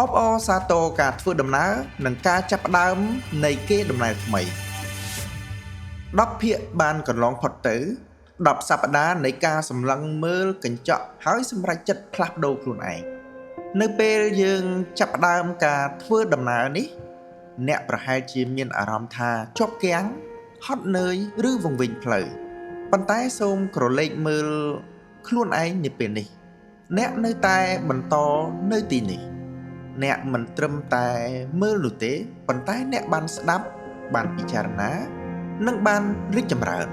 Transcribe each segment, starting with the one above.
អបអរសាទរការធ្វើដំណើរនិងការចាប់ផ្ដើមនៃគេដំណើរថ្មី10ភាគបានកន្លងផុតទៅ10សប្តាហ៍នៃការសម្លឹងមើលកញ្ចក់ហើយសម្រេចចិត្តផ្លាស់ប្ដូរខ្លួនឯងនៅពេលយើងចាប់ផ្ដើមការធ្វើដំណើរនេះអ្នកប្រហែលជាមានអារម្មណ៍ថាជាប់គាំងហត់នឿយឬវង្វេងផ្លូវប៉ុន្តែសូមក្រឡេកមើលខ្លួនឯងនាពេលនេះអ្នកនៅតែបន្តនៅទីនេះអ្នកមិនត្រឹមតែមើលនោះទេប៉ុន្តែអ្នកបានស្ដាប់បានពិចារណានិងបានរីកចម្រើន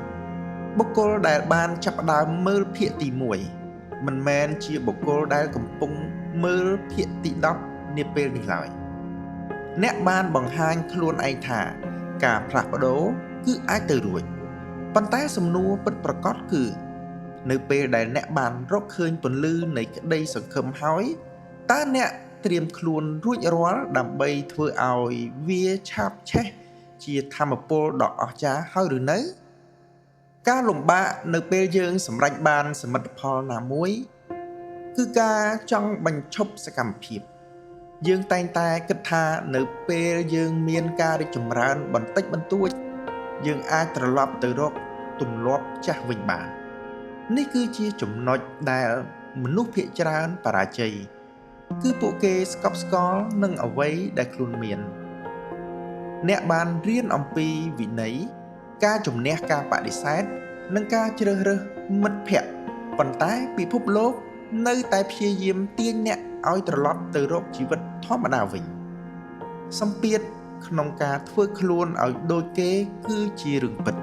បុគ្គលដែលបានចាប់ផ្ដើមមើលភាគទី1មិនមែនជាបុគ្គលដែលកំពុងមើលភាគទី10នាពេលនេះឡើយអ្នកបានបង្ហាញខ្លួនឯងថាការផ្លាស់ប្ដូរគឺអាចទៅរួចប៉ុន្តែសំណួរពិតប្រាកដគឺនៅពេលដែលអ្នកបានរកឃើញពន្លឺនៃក្តីសង្ឃឹមហើយតើអ្នកត្រៀមខ្លួនរួចរាល់ដើម្បីធ្វើឲ្យវាឆាបឆេះជាធម្មពលដ៏អស្ចារ្យហើយឬនៅការលំបាកនៅពេលយើងសម្រេចបានសមិទ្ធផលណាមួយគឺការចង់បញ្ឈប់សកម្មភាពយើងតែងតែគិតថានៅពេលយើងមានការរីកចម្រើនបន្តិចបន្តួចយើងអាចត្រឡប់ទៅរកទម្លាប់ចាស់វិញបាននេះគឺជាចំណុចដែលមនុស្សភាគច្រើនបរាជ័យគឺពួកគេស្កប់ស្កល់នឹងអ្វីដែលខ្លួនមានអ្នកបានរៀនអំពីវិន័យការជំនះការបដិសេធនិងការជ្រើសរើសមិត្តភក្តិប៉ុន្តែពិភពលោកនៅតែព្យាយាមទាញអ្នកឲ្យត្រឡប់ទៅរកជីវិតធម្មតាវិញសម្ពាធក្នុងការធ្វើខ្លួនឲ្យដូចគេគឺជារឿងពិត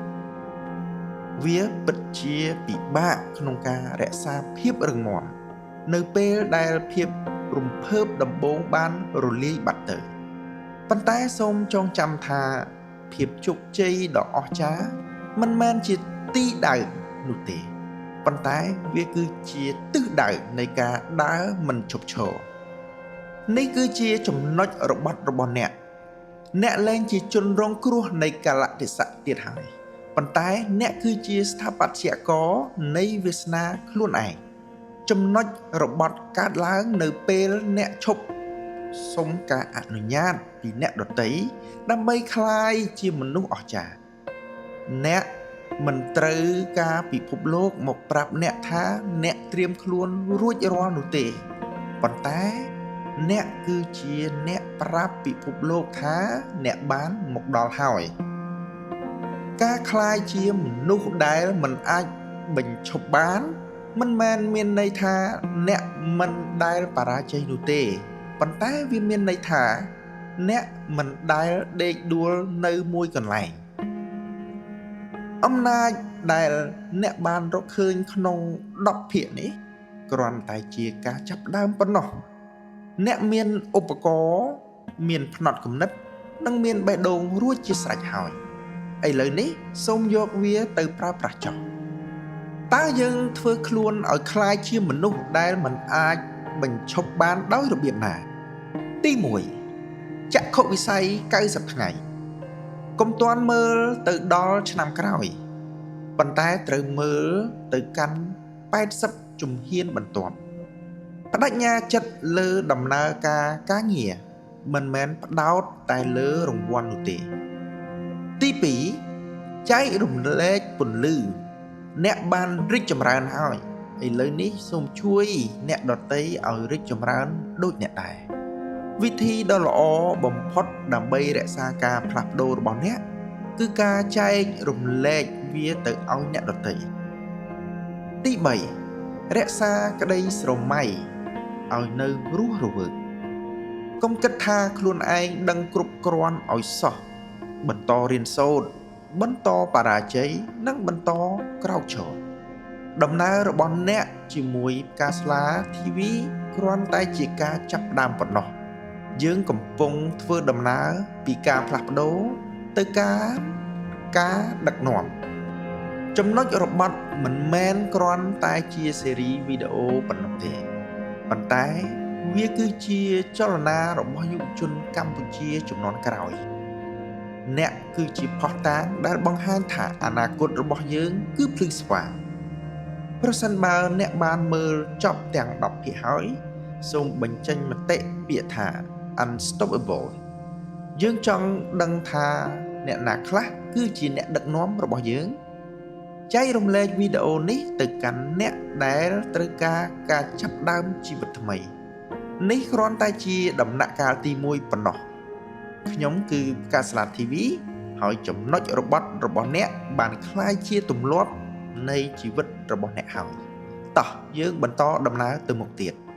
វាពិតជាពិបាកក្នុងការរក្សាភាពរឹងមាំនៅពេលដែលភាពរំភើបដំបូងបានរលាយបាត់ទៅប៉ុន្តែសូមចងចាំថាភាពជោគជ័យដ៏អស្ចារ្យមិនមែនជាទីដៅនោះទេប៉ុន្តែវាគឺជាទិសដៅនៃការដើរមិនឈប់ឈរនេះគឺជាចំណុចរបត់របស់អ្នកអ្នកលែងជាជនរងគ្រោះនៃកាលៈទេសៈទៀតហើយប៉ុន្តែអ្នកគឺជាស្ថាបត្យករនៃវាសនាខ្លួនឯងចំណុចរបត់កើតឡើងនៅពេលអ្នកឈប់សុំការអនុញ្ញាតពីអ្នកដទៃដើម្បីក្លាយជាមនុស្សអស្ចារ្យអ្នកមិនត្រូវការពិភពលោកមកប្រាប់អ្នកថាអ្នកត្រៀមខ្លួនរួចរាល់នោះទេប៉ុន្តែអ្នកគឺជាអ្នកប្រាប់ពិភពលោកថាអ្នកបានមកដល់ហើយការក្លាយជាមនុស្សដែលមិនអាចបញ្ឈប់បានមិនមែនមានន័យថាអ្នកមិនដែលបរាជ័យនោះទេប៉ុន្តែវាមានន័យថាអ្នកមិនដែលដេកដួលនៅមួយកន្លែងអំណាចដែលអ្នកបានរកឃើញក្នុង10ភាគនេះគ្រាន់តែជាការចាប់ផ្ដើមប៉ុណ្ណោះអ្នកមានឧបករណ៍មានផ្នត់គំនិតនិងមានបេះដូងរួចជាស្រេចហើយឥឡូវនេះសូមយកវាទៅប្រើប្រាស់ចុះតើយើងធ្វើខ្លួនឲ្យក្លាយជាមនុស្សដែលមិនអាចបញ្ឈប់បានដោយរបៀបណាទី1ចក្ខុវិស័យ90ថ្ងៃកុំទាន់មើលទៅដល់ឆ្នាំក្រោយប៉ុន្តែត្រូវមើលទៅកាន់80ជំហានបន្ទាប់បដិញ្ញាចិត្តលើដំណើរការការងារមិនមែនផ្ដោតតែលើរង្វាន់នោះទេទី2ចែករំលែកពន្លឺអ្នកបានរីកចម្រើនហើយឥឡូវនេះសូមជួយអ្នកដទៃឲ្យរីកចម្រើនដូចអ្នកដែរវិធីដ៏ល្អបំផុតដើម្បីរក្សាការផ្លាស់ប្ដូររបស់អ្នកគឺការចែករំលែកវាទៅឲ្យអ្នកដទៃទី3រក្សាក្តីស្រមៃឲ្យនៅរស់រវើកកុំគិតថាខ្លួនឯងដឹងគ្រប់គ្រាន់ឲ្យសោះបន្តរៀនសូត្របន្តបរាជ័យនិងបន្តក្រោកឈរដំណើររបស់អ្នកជាមួយផ្កាស្លា TV គ្រាន់តែជាការចាប់ផ្ដើមប៉ុណ្ណោះយើងកំពុងធ្វើដំណើរពីការផ្លាស់ប្ដូរទៅការដឹកនាំចំណុចរបត់មិនមែនគ្រាន់តែជាស៊េរីវីដេអូប៉ុណ្ណោះទេប៉ុន្តែវាគឺជាចលនារបស់យុវជនកម្ពុជាជំនាន់ក្រោយអ្នកគឺជាភស្តុតាងដែលបង្ហាញថាអនាគតរបស់យើងគឺភ្លឺស្វាងប្រសិនបើអ្នកបានមើលចប់ទាំង10ភាគហើយ សូមបញ្ចេញមតិពាក្យថា Unstoppable។ យើងចង់ដឹងថាអ្នកណាខ្លះគឺជាអ្នកដឹកនាំរបស់យើង។ ចែករំលែកវីដេអូនេះទៅកាន់អ្នកដែលត្រូវការការចាប់ផ្ដើមជីវិតថ្មី។ នេះគ្រាន់តែជាដំណាក់កាលទី1ប៉ុណ្ណោះ។ ខ្ញុំគឺផ្កាស្លា TV ហើយចំណុចរបត់របស់អ្នកបានក្លាយជាទម្លាប់នៃជីវិតរបស់អ្នកហើយ។ តោះយើងបន្តដំណើរទៅមុខទៀត។